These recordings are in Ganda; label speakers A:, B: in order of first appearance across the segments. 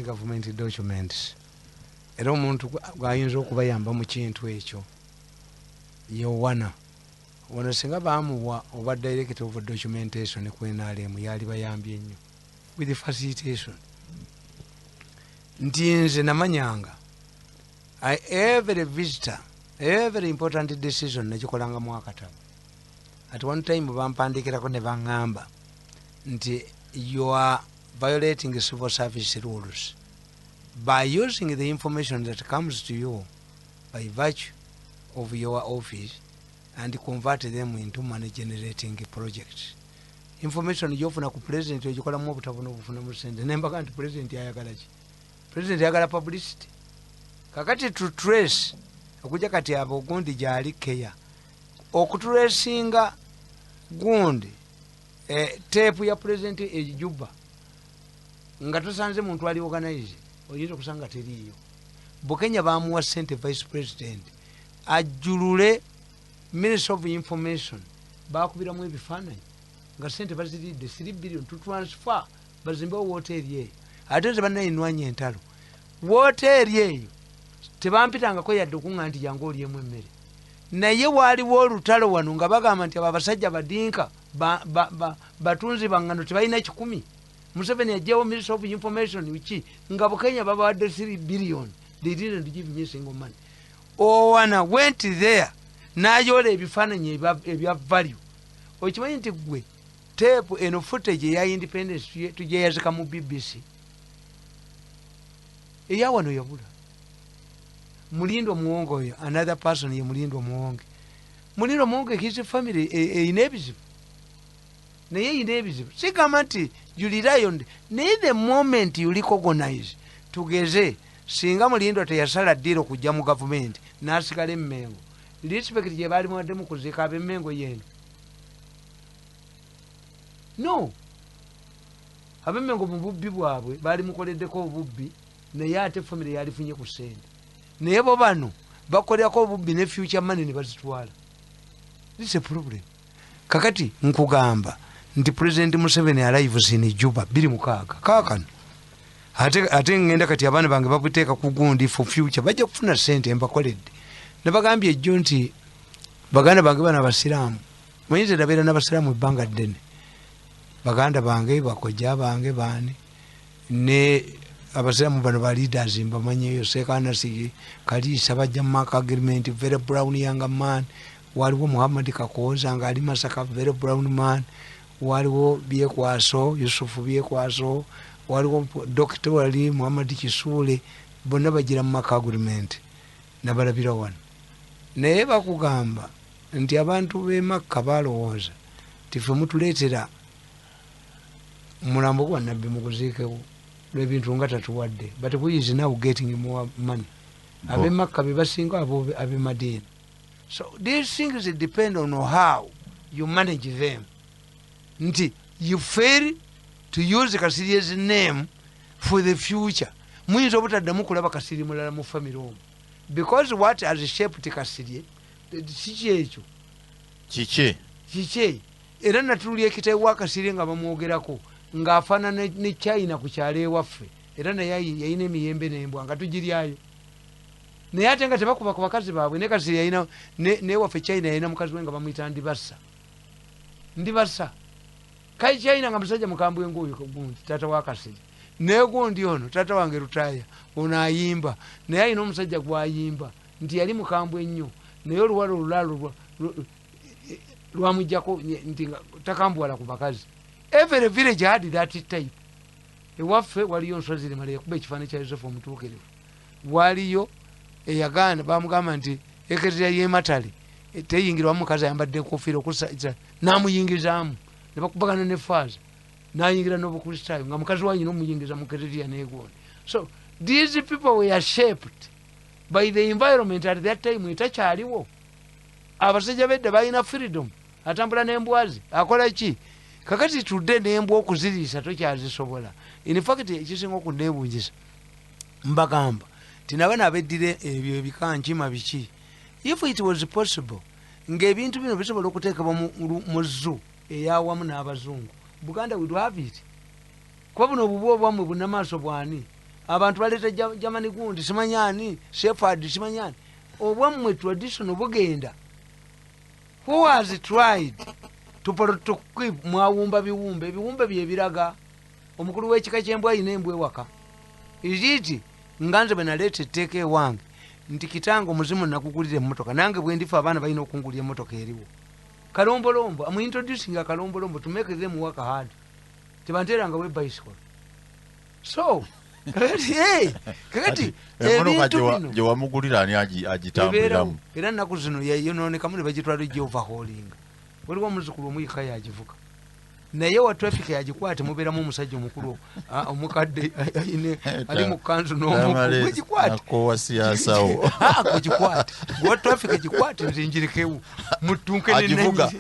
A: Government documents. Era omuntu gwayinza okubayamba mu kintu ekyo yowana wano, singa bamuwa oba director of documentation ku NRM, yali bayambye nnyo with facilitation. Nti nze namanyanga every visitor, every important decision nakikolangamu akatabo. At one time bampandikirako ne baŋŋamba nti, "You are violating civil service rules by using the information that comes to you by virtue of your office and convert them into money generating projects." Information gyofuna ku president ogikolamu obutabo nobufunamu sente. Nembaga nti president ayagala ki? President ayagala publicity. Kakati to trace okujja kati abo gundi gyali keya okutracinga gundi tape ya president ejuba nga tosanze muntu ali organize, oyinza okusanga teriiyo. Bukenya bamuwa sente, vice president ajjulule Minister of Information, bakubiramu ebifaananyi nga sente baziridde 3 billion to transfer bazimbewo woteeri eyo. Ate nze bannayinwanya entalo, woteeri eyo tebampitangako yadde okuŋŋa nti jangu olyemu emmere. Naye waaliwo olutalo wano nga bagamba nti abo abasajja badinka batunzi baŋŋano tebalina 1. Museveni yajjawo Minister of Information ki nga Bukenya babawadde 3 billion. They didn't give me single money. Owana went there n'ayoola ebifaananyi ebya value. Okimanyi nti gwe tape eno, footage eya independence tujeyazika mu BBC, eyawano yabula. Mulindwa Muwonge oyo, another person ye Mulindwa Muwonge. Mulindwa Muwonge, his family eyina ebizibu, naye eyina ebizibu. Sigamba nti you rely on, naye the moment you recognize, tugeze singa Mulindwa teyasala ddiiro kujja mu gavumenti n'asigala emmengo, respect gye baali muwadde mu kuziika ab'emmengo yeno. No ab'emmengo mu bubbi bwabwe baali mukoleddeko obubbi, naye ate family yalifunye ku ssente. Naye bo bano bakolerako obubbi ne future money ne bazitwala. This a problem. Kakati nkugamba nti President Museveni arrives in Juba 26 kaakano. Ate ngenda kati abaana bange babuteeka ku gundi for future, bajja kufuna sente mbakoledde. Nabagambye ejjo nti baganda bange bano abasiraamu, manyinza nabeera n'abasiraamu ebbanga ddene, baganda bange, bakojja bange, baani, ne abasiraamu bano ba leaders mbamanyiyo. Sekanasigi Kaliisa bajja mu Maka Agreement, very brown young man. Waliwo Muhammad Kakooza nga ali Masaka, very brown man. Waliwo Byekwaso, Yusufu Byekwaso, waliwo Dokita wali Muhammad Kisuule, bonna bagira mu Maka Agreement, nabalabira wano. Naye bakugamba nti abantu b'emakka balowooza tife mutuleetera mulambo gwa nabbi muguziikewo lwebintu nga tatuwadde, but who is now getting more money? Abemakka bebasinga abo abemadina. So these things depend on how you manage them. Nti you fail to use Kasirye's name for the future, muyinza obutaddamu kulaba Kasirye mulala mu family omwo, because what has shaped Kasirye siki ekyo.
B: Kiki?
A: Kiki? Era natulya ekitayi wa Kasirye nga bamwogerako ng'afaanana ne China ku kyalo ewaffe, era naye yalina emiyembe n'embwa nga tugiryayo, naye ate nga tebakuba ku bakazi baabwe. Ne Kasirye yalina newaffe China yalina mukazi we nga bamuyita Ndibasa. Ndibasa kai China nga musajja mukambwe ngaoyo gundi taata wa Kasirye. Naye gundi ono taata wange Lutaya ono ayimba, naye alina omusajja gwayimba nti yali mukambwe ennyo, naye oluwala olulaalo lwamugjako nti takambuwala ku bakazi. Every village had that type. Ewaffe waliyo Nswazirimala yakuba ekifaananyi kya Yosefu omutuukirivu. Waliyo eyagaana, bamugamba nti ekereziya yematale teyingirwamu mukazi ayambadde enkofiira okusa namuyingizaamu, nebakubagana ne faaza nayingira n'obukristaayo nga mukazi wanyina omuyingiza mu kereziya negondi. So these people were shaped by the environment at that time. Etakyaliwo. Abasajja bedda balina freedom, atambula n'embwazi, akola ki. Kakati tudde n'embwa okuziriisa tokyazisobola. In fact, ekisinga okunneewuunyisa, mbagamba ti nabana abeddira ebyo ebika nkima biki, if it was possible ng'ebintu bino bisobola okuteekebwa mu zoo eyawamu n'abazungu, Buganda would have it. Kuba buno obubu obwammwe bunamaaso bwani Abantu baleeta Germany gundi, simanyani Shepherd, simanyani. Obwammwe traditional bugenda. Who has tried to keep? Mwawumba biwumbe, ebiwumbe byebiraga omukulu w'ekika ky'embwa ayina embwa ewaka. Iziti nga nze bwe naleeta etteeka ewange nti kitange omuzimu nakugulira emmotoka, nange bwe ndifa abaana balina okungulira emmotoka eriwo. Kalombolombo, am introducing a kalombolombo to make them work hard. Tebanteeranga we bicycle. So kakati
B: emmotoka
A: ebintu bino
B: gye wamugulira ani agitambuliramu?
A: Era nnaku zino yayononekamu ne bagitwala ejja overhauling. Waliwo omuzukulu omuyika yagivuga, naye wa traffic yagikwate, mubeeramu omusajja omukulu, omukadde ayine ali mu kanzu n'omugwe.
B: Nakowa siyasawo.
A: Gikwate gwa traffic, gikwate, nze njirikewo mutunke.
B: Agivuga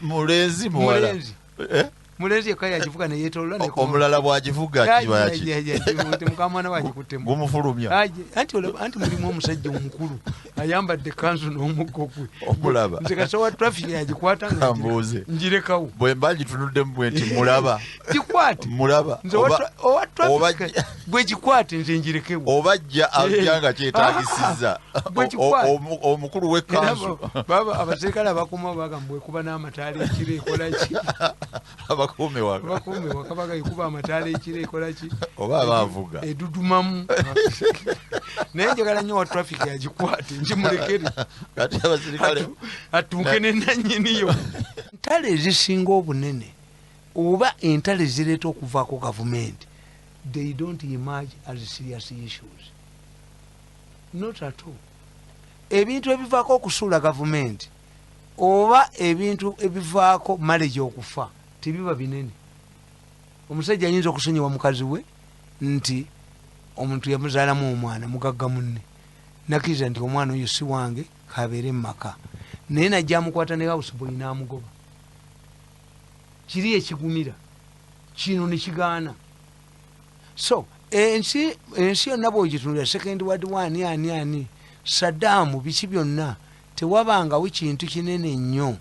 B: mulenzi, muwala?
A: Mulenzi.
B: Eh?
A: Mulenzi yekka yagivuga neyetolola.
B: Omulala bw'agivuga kiba ki?
A: Mukamwana wagikuttemu.
B: Gumufulumya.
A: Anti anti mulimu omusajja omukulu ayambadde kanzu n'omuggo gwe.
B: Omulaba.
A: Nze kasowa traffic yagikwata nga
B: Kambuuze.
A: njirekawo.
B: Bwe mba ngitunuddemu bwe nti mulaba.
A: Gikwate.
B: Mulaba.
A: Nze owa traffic bwe gikwate, nze njirekewo.
B: Oba ajja ajja nga kyetagisiza.
A: Bwe kikwate.
B: Omukulu w'ekkanzu.
A: Baba abaserikale abakuuma bagamba bwekuba n'amataala ekiro ekolaki?
B: Abakuume waka.
A: Abakuume waka baga ekuba amataala ekiro ekolaki?
B: Oba abavuga.
A: Edudumamu. Naye njagala nnyo wa traffic yagikwate, njimulekere.
B: Kati abasirikale
A: Atunke nenanyiniyo. Entalo ezisinga obunene oba entalo ezireeta okuvaako gavumenti, they don't emerge as serious issues, not at all. Ebintu ebivaako okusuula gavumenti oba ebintu ebivaako marriage okufa tebiba binene. Omusajja ayinza okusonyiwa mukazi we nti omuntu yamuzaalamu omwana mugagga munne, nakkiriza nti omwana oyo si wange, kabeere mumaka, naye najja amukwata ne houseboy n'amugoba. Kiri ekigumira kino nekigaana. So ensi yonna bwogitunulira, Second World War, ani ani ani, Saddam, biki byonna, tewabangawo kintu kinene nnyo.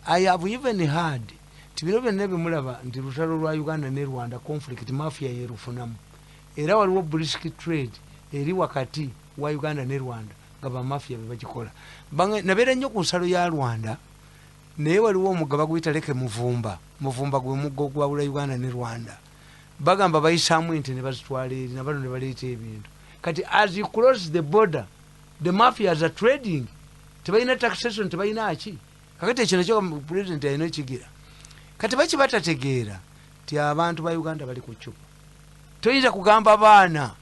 A: I have even heard ti bino byonna bimulaba nti lutalo lwa Uganda ne Rwanda, conflict, mafia yerufunamu. Era waliwo brisk trade eri wakati wa Uganda ne Rwanda nga bamafia bebagikola. Nabeera nnyo ku nsalo ya Rwanda, naye waliwo omugga baguyita Lake Muvumba. Muvumba gwe mugga ogwawula Uganda ne Rwanda. Bagamba bayisaamu ente ne bazitwala eri, nabano ne baleeta ebintu. Kati as you cross the border, the mafias are trading. Tebalina taxation, tebalina ki. Kakati ekyo nakyo president alina ekigira. Kati baki batategeera ti abantu ba Uganda bali ku cupa. Toyinza kugamba baana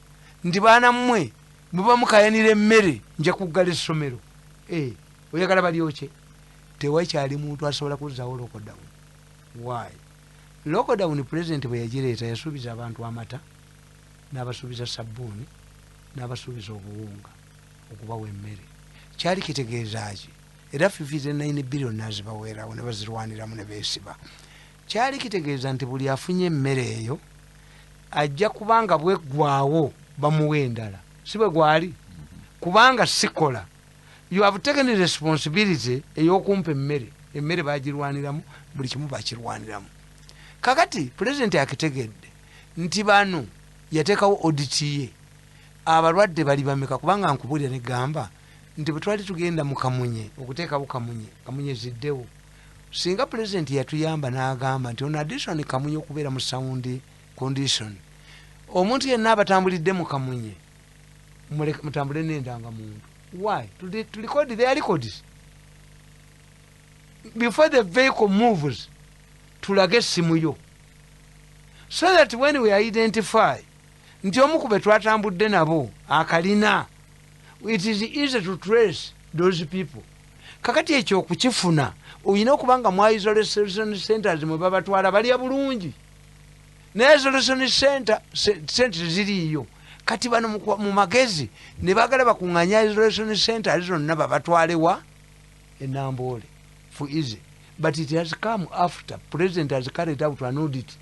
A: nti baana mmwe muba mukayanira emmere, nja kuggala essomero. Eh, oyagala balyokye? Tewakyali muntu asobola kuzzawo lockdown. Why lockdown? President bwe yagireeta yasuubiza abantu amata, n'abasuubiza sabbuuni, n'abasuubiza obuwunga, okubawa emmere. Kyali kitegeeza ki? Era 59 billion nazibaweerawo ne bazirwaniramu ne beesiba. Kyali kitegeeza nti buli afunye emmere eyo ajja kubanga bweggwawo bamuwa endala. Si bwe gwali? Kubanga sikola, you have taken responsibility ey'okumpa emmere. Emmere bagirwaniramu, buli kimu bakirwaniramu. Kakati pulezidenti akitegedde nti bano yateekawo audit ye, abalwadde bali bameka? Kubanga nkubuulira negamba nti bwe twali tugenda mu Kamunye okuteekawo Kamunye, Kamunye ziddewo. Singa pulezidenti yatuyamba n'agamba nti on addition Kamunye okubeera mu sound condition, omuntu yenna abatambulidde mu Kamunye mutambule n'endangamuntu. Why? To record their records before the vehicle moves. Tulage essimu yo so that when we identify nti omu ku be twatambudde nabo akalina, it is easy to trace those people. Kakati ekyo okukifuna olina okuba nga mu isolation centers mwe babatwala balya bulungi, naye isolation center sente ziriiyo. Kati bano mu magezi ne bagala bakuŋŋanya isolation centers zonna babatwalewa enamboole for easy. But it has come after president has carried out an audit.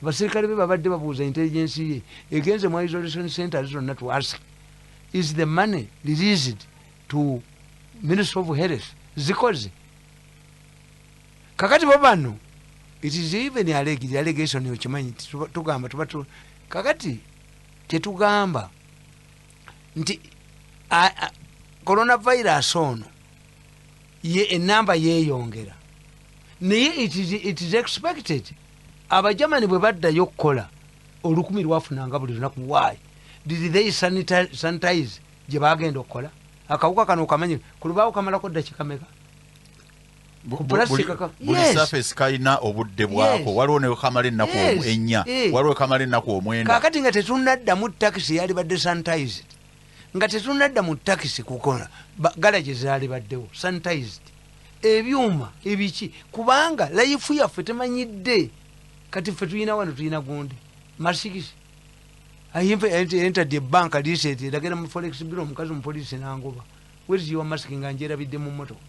A: Abaserikale be babadde babuuza intelligence ye egenze mu isolation centers zonna to ask, is the money released to Ministry of Health zikoze? Kakati bo bano, it is even alleged, allegation, okimanyi tugamba tuba kakati Kyetugamba nti coronavirus ono ye enamba yeeyongera, naye it is expected. Abajamani bwe baddayo okukola, 1000 lwafunanga buli lunaku. Why did they sanitize gye bagenda okukola? Akawuka kano okamanyi ku lubaawo kamalako ddakika meka? Ku plastic
B: Buli surface kalina obudde bwako. Waliwo nekamala ennaku 4, waliwo kamala ennaku 9.
A: Kakati nga tetunadda mu takisi yalibadde sanitized, nga tetunadda mu takisi kukola, garage zalibaddewo sanitized, ebyuma ebiki, kubanga life yaffe temanyidde. Kati ffe tulina wano, tulina gundi masks. Entered bank recent, eragera mu forex bureau, omukazi omupoliisi nangoba, "Where is your mask?" Nga njerabidde mu motoka.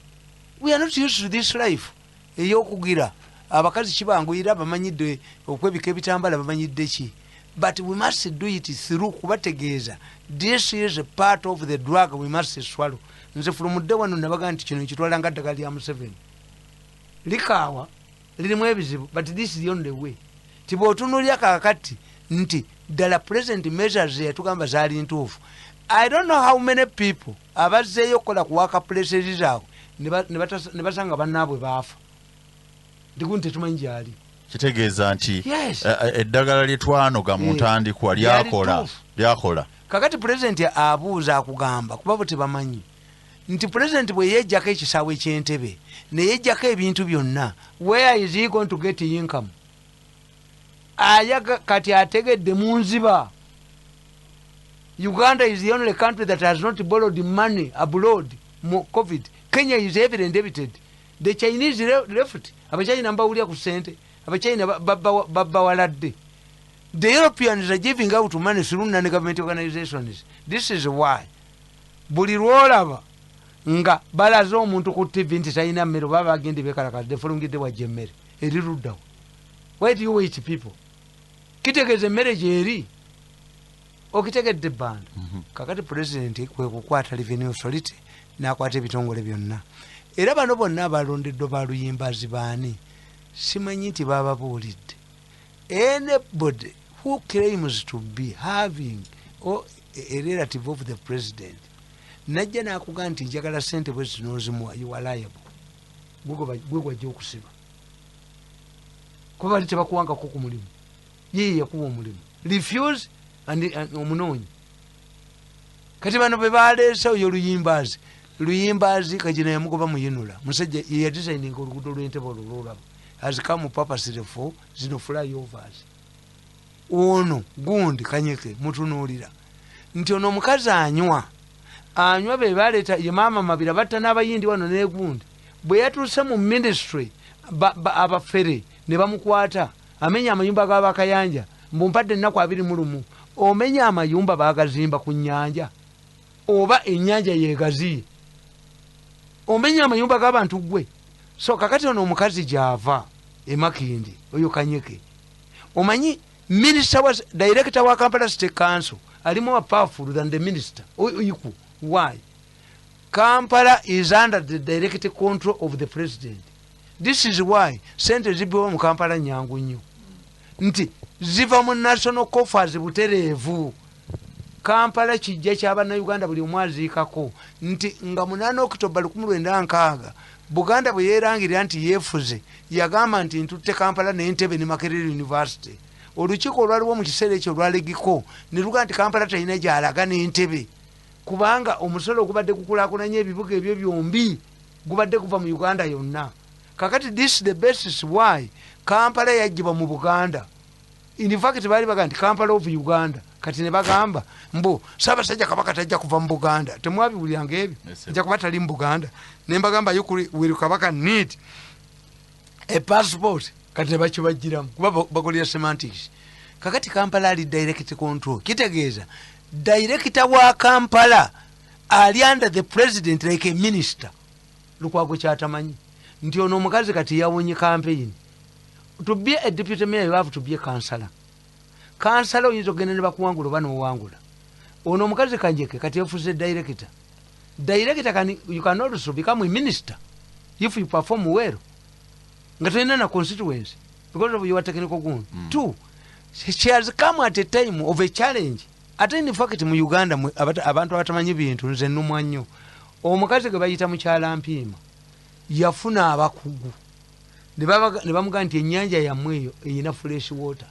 A: We are not used to this life eyokugira. Abakazi kibanguyira, bamanyidde okwebika ebitambala, bamanyidde ki, but we must do it through kubategeeza this is a part of the drug we must swallow. Nze fulumudde wano nabaga nti kino nkitwala nga ddagala lya Museveni, likaawa, lirimu ebizibu, but this is the only way. Tibwotunulya kakati nti ddala present measures yatugamba zaali ntuufu. I don't know how many people abazzeeyo okukola ku work places zaabwe ne basanga bannaabwe baafa, ndiku nti tetumanyi gyali.
B: Kitegeeza nti
A: Yes.
B: Eddagala lye twanoga mu ntandikwa
A: Lyali
B: lyakola.
A: tuufu.
B: Lyakola.
A: Kakati pulezidenti abuuza, akugamba kuba bo tebamanyi nti pulezidenti bwe yejjako ekisaawe ekyentebe neyejjako ebintu byonna, where is he going to get income? Ayaga kati ategedde mu nziba. Uganda is the only country that has not borrowed money abroad mu COVID. Kenya is heavily indebted. The Chinese left. Abachina mbawulya ku sente, Abachina babbawaladde. The Europeans are giving out money through non government organizations. This is why buli lwolaba nga balaze omuntu ku TV nti talina mmere, oba bagende bekalakaza, fulungidde wajja emmere eri luddawo. Why do you wait people? Kitegeeza emmere gyeri, okitegedde ebbanda. Kakati pulezidenti kwe kukwata Revenue Authority n'akwata ebitongole byonna, era bano bonna abalondeddwa baluyimbazi baani, simanyi nti bababuulidde. Anybody who claims to be having or a relative of the president najja nakuga nti njagala sente bwe zinozimuwa, you are liable. Gwe gwajja okusiba, kuba bali tebakuwangako ku mulimu, yeye yakuwa omulimu. Refuse and omunoonyi. Kati bano be baleese oyo Luyimbazi, Luyimbazi kagina yamugoba muyinula musajja yeyadesigninga oluguudo lw'Entebe olwo lwolaba has come purposely for zino flyovers. Ono gundi Kanyeke mutunuulira nti ono omukazi anywa anywa, be baleeta ye maama Mabira, batta n'abayindi wano negundi. Bwe yatuuse mu ministry, abafere ne bamukwata, amenya amayumba g'abakayanja, mbumpadde ennaku 21. Omenya amayumba bagazimba ku nyanja oba ennyanja yegaziye, omenya amayumba g'abantu gwe. So kakati ono omukazi gyava emakindi, oyo Kanyeke, omanyi minister wa director wa Kampala City Council ali more powerful than the minister equal. Why? Kampala is under the direct control of the president. This is why sente zibiwa mu Kampala nyangu nnyo, nti ziva mu national coffers butereevu. Kampala kijja kyabannayuganda, buli omu aziikako nti nga 8 October 1960 Buganda bwe yeerangirira nti yeefuze, yagamba nti ntutte Kampala n'Entebe ne Makerere University. Olukiiko olwaliwo mu kiseera ekyo olwalegiko ne lugaa nti Kampala talina gyalaga n'Entebe, kubanga omusolo ogubadde gukulaakulanya ebibuga ebyo byombi gubadde kuva mu Uganda yonna. Kakati this the basis why Kampala yagibwa mu Buganda. In fact baali bagaa nti Kampala of Uganda. Kati ne bagamba mbu Ssaabasajja Kabaka tajja kuva mu Buganda. Temwabiwuliranga ebyo?
B: Yes, sir.
A: Nja kuba tali mu Buganda, ne mbagamba you will Kabaka need a passport. Kati ne bakibagiramu kuba bakolera semantics. Kakati Kampala ali direct control, kitegeeza director wa Kampala ali under the president like a minister. Lukwago kyatamanyi nti ono omukazi kati yawonye campaign. To be a deputy mayor you have to be a councillor. Kansala oyinza okugenda ne bakuwangula oba nowangula. Ono omukazi Kanjeke kati yafuuse director. Director can, you can also become a minister if you perform well nga tolina na constituency because of your technical gun. Two, she has come at a time of a challenge. Ate in fact mu Uganda abantu abatamanyi bintu, nze nnumwa nnyo. Omukazi gwe bayita Mukyala Mpiima yafuna abakugu ne bamugamba nti ennyanja yammwe eyo eyina fresh water,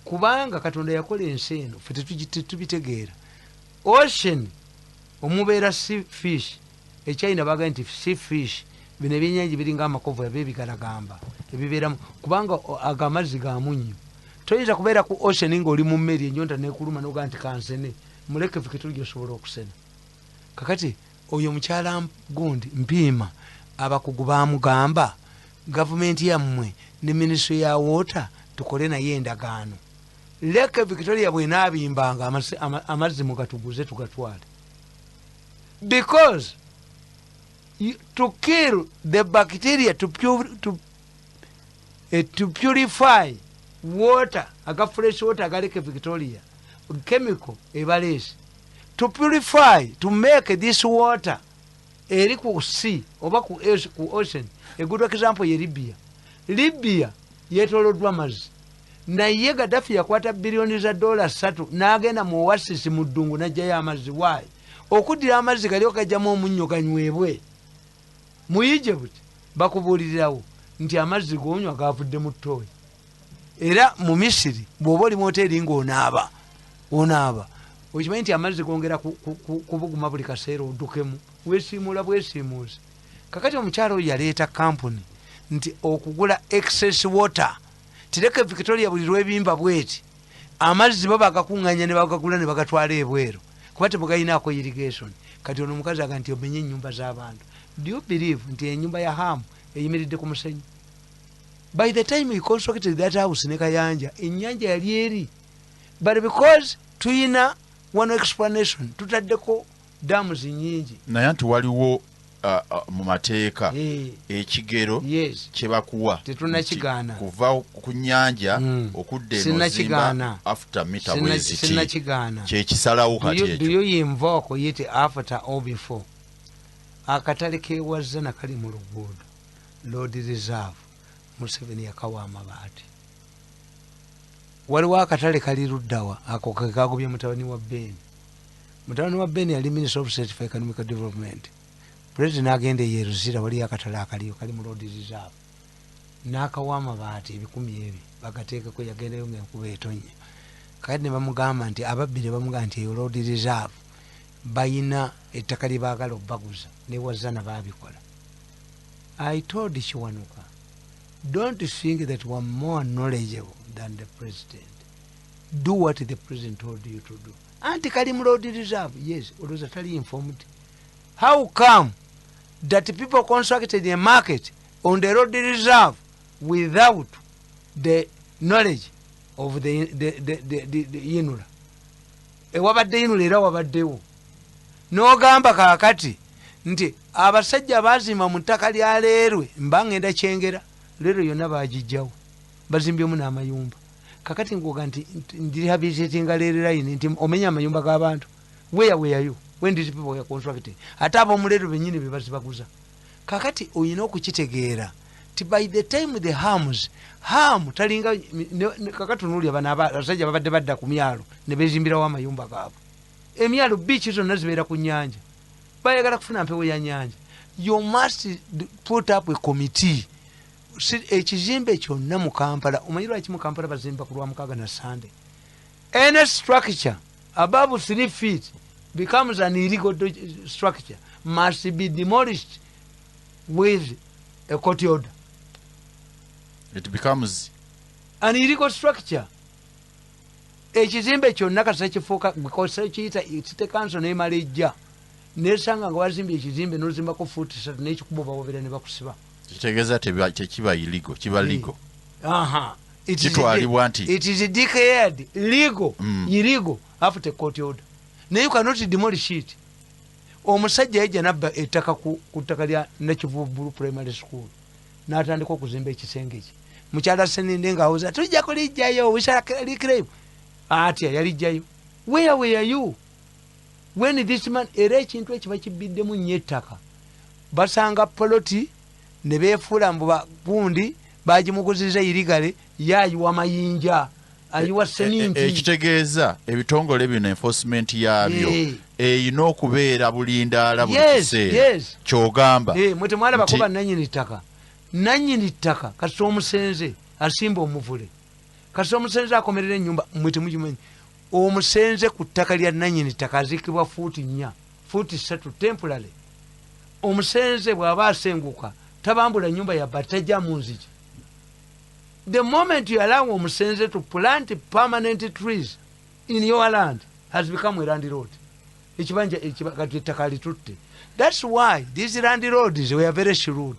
A: kubanga Katonda yakola ensi eno, ffe tetubitegeera. Ocean omubeera sea fish, Echina bagamba nti sea fish, bino ebyennyanja biringa amakovu aba ebigalagamba ebibeeramu, kubanga ago amazzi ga munnyo. Toyinza kubeera ku ocean ng'oli mu mmeri, ennyonta nekuluma nogaa nti kansene muleke Victoria, osobola okusena. Kakati oyo mukyala gundi Mpiima, abakugu bamugamba, gavumenti yammwe ne ministry ya water tukole naye endagaano, Lake Victoria bwenaabimbanga amazzi mugatuguze tugatwale, because to kill the bacteria, to purify water, aga fresh water aga Lake Victoria, chemical ebaleesi to purify, to make this water eri ku sea oba ku ocean. A good example ye Libya. Libya yetoloddwa mazzi, naye Gaddafi yakwata biliyoni za dola 3 n'agenda mu oasis mu ddungu n'ajjayo amazzi. Waayi okuddira amazzi gali okajjamu omunnyo ganywebwe? Mu Egypt bakubuulirirawo nti amazzi gonywa gavudde mu ttooyi. Era mu Misiri bw'oba oli mu hoteeri ng'onaaba, onaaba okimanyi nti amazzi gongera kubuguma buli kaseera, oddukemu weesiimuula bwesiimuuzi. Kakati omukyalo oyo yaleeta kampuni nti okugula excess water tireke Victoria buli lwebimba bweti, amazzi bo bagakuŋŋanya ne bagagula ne bagatwala ebweru, kuba temugayinaako irrigation. Kati ono omukazi aga nti omenye ennyumba z'abantu. Do you believe nti ennyumba ya Hamu eyimiridde ku musenyu? By the time he constructed that house ne Kayanja, ennyanja yali eri, but because tuyina one explanation, tutaddeko dams nyingi.
B: Naye nti waliwo mu mateeka ekigero kyebakuwa.
A: Tetunakigaana.
B: Kuva ku nyanja okudda eno after mita bweziti.
A: Sinakigaana.
B: Kyekisalawo kati ekyo.
A: Do you invoke it after or before? Akatale kewazana kali mu luguudo, Lord Reserve, Museveni yakawa amabaati. Waliwo akatale kali luddawa, ako kekagobye mutabani wa Ben. Mutabani wa Ben yali Minister of State for Economic Development. President agenda e Luzira, waliyo akatale akaliyo kali mu Lord Reserve, n'akawa amabaati 1000 bagateekeko. Yagendayo ng'enkuba etonnya. Kakati ne bamugamba nti ababbi ne bamugamba nti eyo Lord Reserve bayina ettaka lye baagala obbaguza, ne Wazana baabikola. I told Kiwanuka, don't think that we are more knowledgeable than the president. Do what the president told you to do. Anti kali mu Lord Reserve, yes, olowooza tali informed? How come that people constructed a market on the road reserve without the knowledge of the UNRA? Ewabadde UNRA era wabaddewo. N'ogamba kaakati nti abasajja bazimba mu ttaka lya Leerwe, mba ngenda Kyengera, leero yonna bagijjawo, bazimbyemu n'amayumba. Kakati ngoga nti ndirehabilitatinga railway line, nti omenya amayumba g'abantu. Where were you when these people were constructing? Ate ab'omuleero bennyini be bazibaguza. Kakati oyina okukitegeera ti by the time the Hams Ham talinga kakati onuulya bano abasajja babadde badda ku myalo ne bezimbirawo amayumba gaabwe. Emyalo, beach zonna zibeera ku nnyanja, bayagala kufuna mpewo ya nnyanja. You must put up a committee. Ekizimbe kyonna mu Kampala, omanyi lwaki mu Kampala bazimba ku Lwamukaaga na Sande? Any structure above 3 feet becomes an illegal structure, must be demolished with a court order.
B: It becomes
A: an illegal structure. Ekizimbe kyonna kasita kifuuka, because kiyita city council nemala ejja nesanga nga wazimbye ekizimbe nozimbako fuuti 3 n'ekikubo, bawobera ne bakusiba.
B: Kitegeeza tekiba illegal, kiba legal.
A: Aha.
B: Kitwalibwa nti
A: it is declared legal, illegal after court order. Naye you cannot demolish it. Omusajja yajja nabba ettaka ku ttaka lya Nakivubulu Primary School n'atandika okuzimba ekisenge kye. Mukyala Seninde ngaawoza tujja kulijjayo wishalikiraibu atya yalijjayo. Where were you when this man? Era ekintu ekyo bakibiddemu nnyo, ettaka basanga poloti ne beefuula mbu gundi bagimuguziza irigale, yayiwa mayinja. Ayiwa seminti.
B: Ekitegeeza ebitongole bino enforcement yaabyo erina okubeera bulindaala buli kiseera. Kyogamba
A: mwe temwalabako bannannyini ttaka. Nannyini ttaka kasita omusenze asimba omuvule, kasita omusenze akomerera ennyumba, mwe temukimanyi. Omusenze ku ttaka lya nannyini ttaka aziikibwa fuuti 4, fuuti 3 temporary. Omusenze bw'aba asenguka tabambula nyumba ya bati, tajja mu nzigi. The moment you allow omusenze to plant permanent trees in your land, has become a landlord. Ekibanja kati ettaka litutte. That's why these landlords were very shrewd.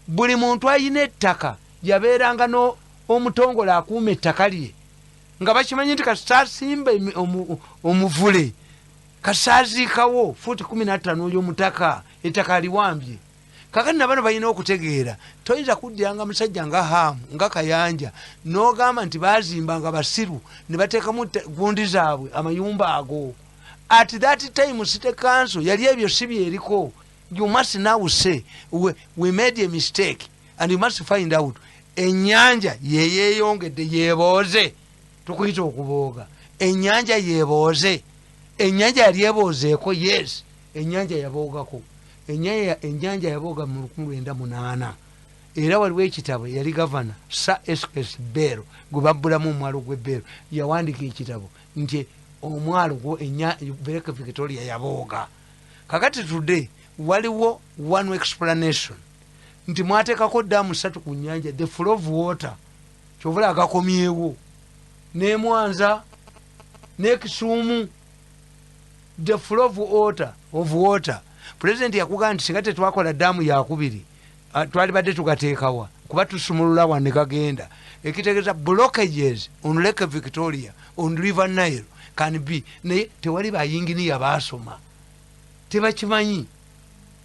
A: Buli muntu ayina ettaka yabeeranga no omutongole akuuma ettaka lye, nga bakimanyi nti kasita asimba omuvule, kasita aziikawo fuuti 15, oyo omutaka ettaka aliwambye. Kakati nabano balina okutegeera, toyinza kuddiranga musajja nga Hamu nga Kayanja n'ogamba nti bazimba nga basiru ne bateekamu gundi zaabwe amayumba ago. At that time city council yali ebyo si byeriko. You must now say we made a mistake and you must find out. Ennyanja yeyeyongedde yebooze, tukuyita okubooga. Ennyanja yebooze, ennyanja yali eboozeeko. Yes, ennyanja yaboogako. Ennyanja yabooga mu 1908, era waliwo ekitabo, yali gavana Sir S.S. Bell gwe babbulamu omwalo gw'e Bell, yawandiika ekitabo nti omwalo gwo Lake Victoria yabooga. Kakati today waliwo one explanation nti mwateekako daamu 3 ku nnyanja, the flow of water kyovula agakomyewo nemwanza nekisuumu, the flow of water. President yakugamba nti singa tetwakola daamu yakubiri, twalibadde tugateekawa kuba tusumulula wa ne gagenda. Ekitegeeza blockages on Lake Victoria, on River Nile can be, naye tewali bayinginiya basoma, tebakimanyi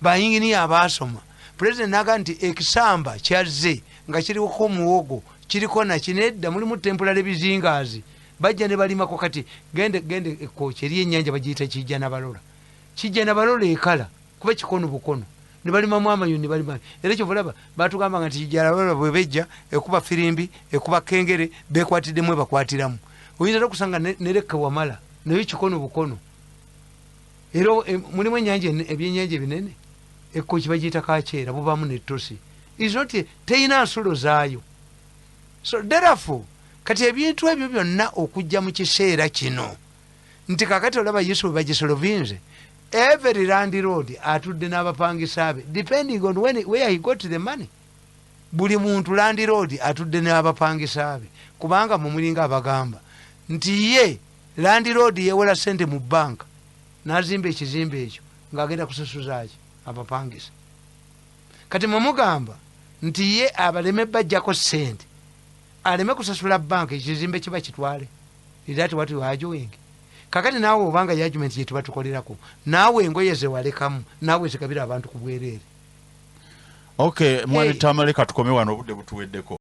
A: bayinginiya abasoma. President naga nti ekisamba kyazze nga kiriko omuwogo, kiriko nakinedda, mulimu temporary bizingaazi, bajja ne balimako. Kati gende gende ekooki eri ennyanja bagiyita Kijja Nabalola, Kijja Nabalola ekala kuba kikono bukono ne balimamu amayuni balima. Era kyova olaba batugambanga nti Kijja Nabalola bwe bejja ekuba firimbi, ekuba kengere, bekwatiddemu ebakwatiramu. Oyinza nokusanga nereka wamala naye kikono bukono. Era mulimu enyanja ebyenyanja ebinene ekooki bagiyita Kakyera, bubamu netosi is not teyina nsulo zaayo. So therefore kati ebintu ebyo byonna okujja mu kiseera kino nti kakati olaba yesu bwe bagisolovinze, every landlord atudde n'abapangisa be depending on where he got the money. Buli muntu landlord atudde n'abapangisa be, kubanga mumulinga abagamba nti ye landlord yewola sente mu banka n'azimba ekizimbe ekyo ng'agenda kusasuzaki abapangisa. Kati mwemugamba nti ye abaleme bajjako sente aleme kusasula banka, ekizimbe kiba kitwale. Is that what you are doing? Kakati naawe obanga judgment yetuba tukolerako, naawe engoye zewalekamu naawe zigabira abantu ku bwereere.
B: Okay, mwami Tamale, katukome wano, obudde butuweddeko.